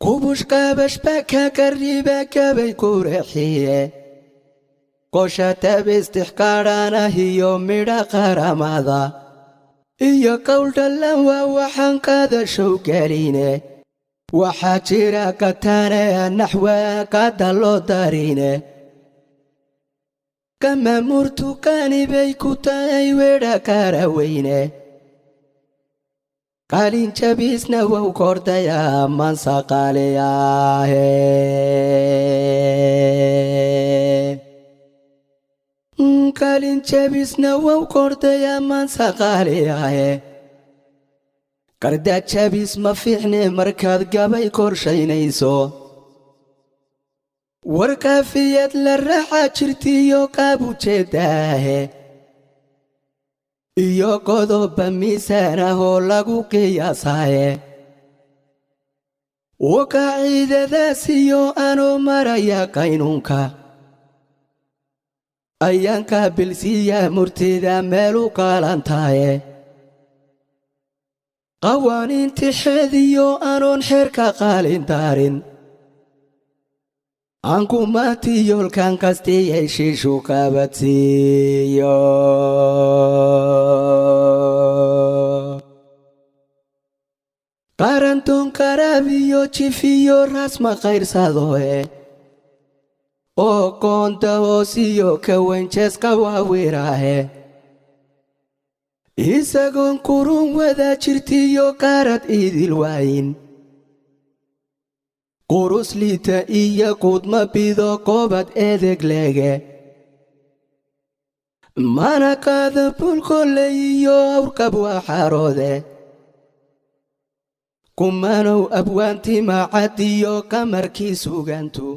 Kubushqabashbaka kariba kabay kurexiye qoshatabistixkaadhaanahiyo midha qaramada iyo qowldhallan waa waxaan qaadashow geline. Waxaa jira kataane naxwa kada loo darine kama murtuqaani bay ku tahay weedha kara weyne. Qalin jabisna wow kordaya mansaqaaliyaahe. Qalin jabisna wow kordaya mansaqaaliyaahe. Qarda jabis ma fiicne markaad gabay korshaynayso. Warkaafiyad la raaxa jirtiyo qaab ujeedaahe iyo qodoba miisaan ah oo lagu qiyaasaye. Wakaciidadaas iyo anoo maraya qaynuunka ayaan qaabilsiiya murtida meelu qaalantaye. Qawaaniintixeediyo anoon xeerka qaalin daarin aankumaatiyoolkan kastiyay shiishu qabadsiiyo. Qarantoon qaraabiyo jifiyo rasma qayrsadoe oo qoonta hoosiyo kawanjeeska waawiraahe. Isagoon kurun wada jirtiyo qaarad idil waayin qurusliita iyo quudma bido qoobad edeg leege mana qaada bulkoley iyo awrkab waxaroode. Kumanow abwaanti macadiyo kamarkii sugantu.